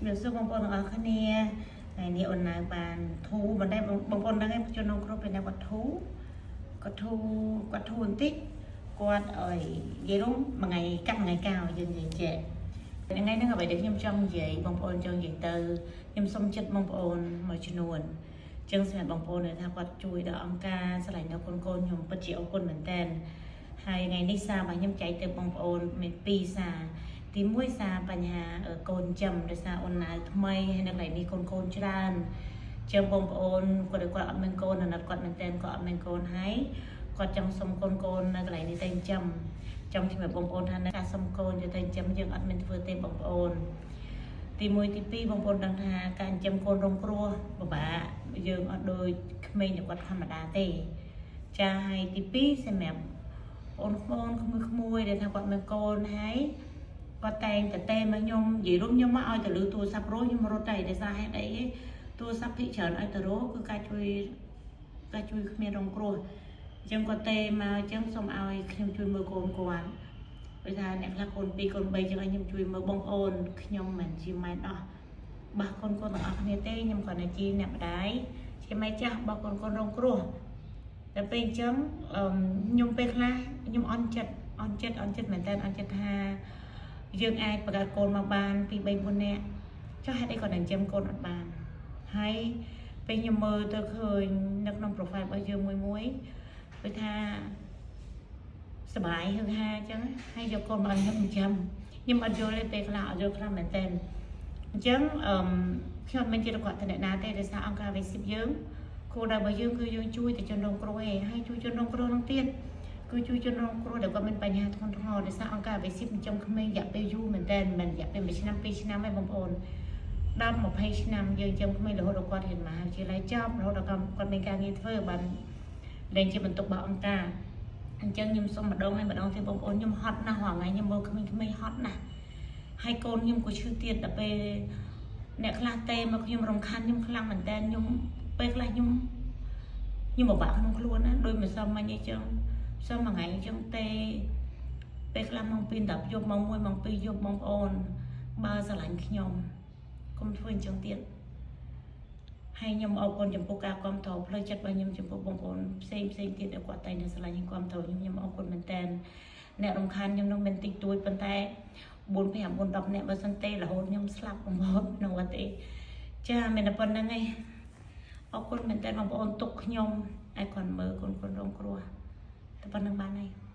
ជំរាបសួរបងប្អូនទាំងអស់គ្នាថ្ងៃនេះអូនណៅបានធូរមិនដែរបងប្អូនដឹងឯងជនរងគ្រោះពេលណាគាត់ធូរគាត់ធូរគាត់ធូរបន្តិចគាត់អើយនិយាយរួមមួយថ្ងៃកាត់មួយថ្ងៃកៅយើងនិយាយចេះថ្ងៃហ្នឹងអ្វីដែលខ្ញុំចង់និយាយបងប្អូនចង់និយាយទៅខ្ញុំសុំចិត្តបងប្អូនមួយចំនួនចឹងសម្រាប់បងប្អូនដែលថាគាត់ជួយដល់អង្គការស្រឡាញ់ដល់កូនកូនខ្ញុំពិតជាអរគុណមែនតើហើយថ្ងៃនេះសាររបស់ខ្ញុំចែកទៅបងប្អូនមានពីរសារ ទីមួយសារបញ្ហាកូនចិញ្ចឹមដោយសារអូនណៅថ្មីហើយនៅកន្លែងនេះកូនកូនច្រើនចឹងបងប្អូនគាត់គាត់អត់មានកូនអាណិតគាត់មែនតើគាត់អត់មានកូនហើយគាត់ចង់សុំកូនកូននៅកន្លែងនេះតែចិញ្ចឹមចង់ជំរាបបងប្អូនថានៅការសុំកូនយកតែចិញ្ចឹមយើងអត់មានធ្វើទេបងប្អូនទី1ទី2បងប្អូនដឹងថាការចិញ្ចឹមកូនរងគ្រោះពិបាកយើងអត់ដូចក្មេងដែលគាត់ធម្មតាទេចាហើយទី2សម្រាប់បងប្អូនក្មួយក្មួយដែលថាគាត់មានកូនហើយ គាត់តែងតែទេមកខ្ញុំនិយាយរួមខ្ញុំមកឲ្យទៅលើទូរស័ព្ទរោខ្ញុំរត់តែដោយសារហេតុអីគេទូរស័ព្ទភាគច្រើនឲ្យទៅរោគឺការជួយគ្មានរងគ្រោះអញ្ចឹងគាត់ទេមកអញ្ចឹងសូមឲ្យខ្ញុំជួយមើលកូនគាត់ព្រោះថាអ្នកខ្លះកូន2កូន3អញ្ចឹងឲ្យខ្ញុំជួយមើលបងប្អូនខ្ញុំមិនជាម៉ែដោះបះកូនកូនទាំងអស់គ្នាទេខ្ញុំគ្រាន់តែជាអ្នកម្ដាយជាម៉ែចាស់របស់កូនកូនរងគ្រោះតែពេលអញ្ចឹងអឺខ្ញុំពេលខ្លះខ្ញុំអន់ចិត្តអន់ចិត្តអន់ចិត្តមែនតើអន់ចិត្តថា យើងអាចបង្កើតកូនមកបាន2 3 4នាក់ចុះហេតុអីគាត់នឹងចិញ្ចឹមកូនអត់បានហើយពេលខ្ញុំមើលទៅឃើញនៅក្នុង profile របស់យើងមួយមួយគឺថាសប្បាយហឺហាអញ្ចឹងហើយយកកូនមកឲ្យខ្ញុំចិញ្ចឹមខ្ញុំអត់យល់ទេពេលខ្លះអត់យល់ខ្លះមែនតើអញ្ចឹងអឺខ្ញុំមិនជាគាត់តំណាទេដោយសារអង្គការវិសិបយើងគោលដៅរបស់យើងគឺយើងជួយតែជនរងគ្រោះឯងហើយជួយជនរងគ្រោះនោះទៀត គឺជួយជនរងគ្រោះដែលគាត់មានបញ្ហាធ្ងន់ធ្ងរដោយសារអង្គការវិសិបចិញ្ចឹមក្មេងរយៈពេលយូរមែនតើមិនរយៈពេល1ឆ្នាំ2ឆ្នាំទេបងប្អូន10 20ឆ្នាំយើងចិញ្ចឹមក្មេងរហូតដល់គាត់រៀនមហាវិទ្យាល័យចប់រហូតដល់គាត់មានការងារធ្វើបានលែងជាបន្ទុករបស់អង្គការអញ្ចឹងខ្ញុំសុំម្ដងហើយម្ដងទៀតបងប្អូនខ្ញុំហត់ណាស់រាល់ថ្ងៃខ្ញុំមើលក្មេងៗហត់ណាស់ហើយកូនខ្ញុំក៏ឈឺទៀតដល់ពេលអ្នកខ្លះទេមកខ្ញុំរំខានខ្ញុំខ្លាំងមែនតើខ្ញុំពេលខ្លះខ្ញុំខ្ញុំពិបាកក្នុងខ្លួនណាដូចមិនសមមិញអីចឹង សមមួយថ្ងៃអញ្ចឹងទេពេលខ្លះម៉ោង2 10យប់ម៉ោង1ម៉ោង2យប់បងប្អូនបើស្រឡាញ់ខ្ញុំកុំធ្វើអញ្ចឹងទៀតហើយខ្ញុំអរគុណចំពោះការគ្រប់គ្រងផ្លូវចិត្តរបស់ខ្ញុំចំពោះបងប្អូនផ្សេងផ្សេងទៀតដែលគាត់តែងតែស្រឡាញ់និងគ្រប់គ្រងខ្ញុំខ្ញុំអរគុណមែនតើអ្នករំខានខ្ញុំនឹងមិនតិចតួចប៉ុន្តែ4 5 4 10នាក់បើសិនទេរហូតខ្ញុំស្លាប់បងប្អូនក្នុងវត្តទេចាមានតែប៉ុណ្្នឹងឯងអរគុណមែនតើបងប្អូនទុកខ្ញុំឲ្យគាត់មើលកូនកូនរងគ្រោះ តែប៉ុណ្្នឹងបានហើយ។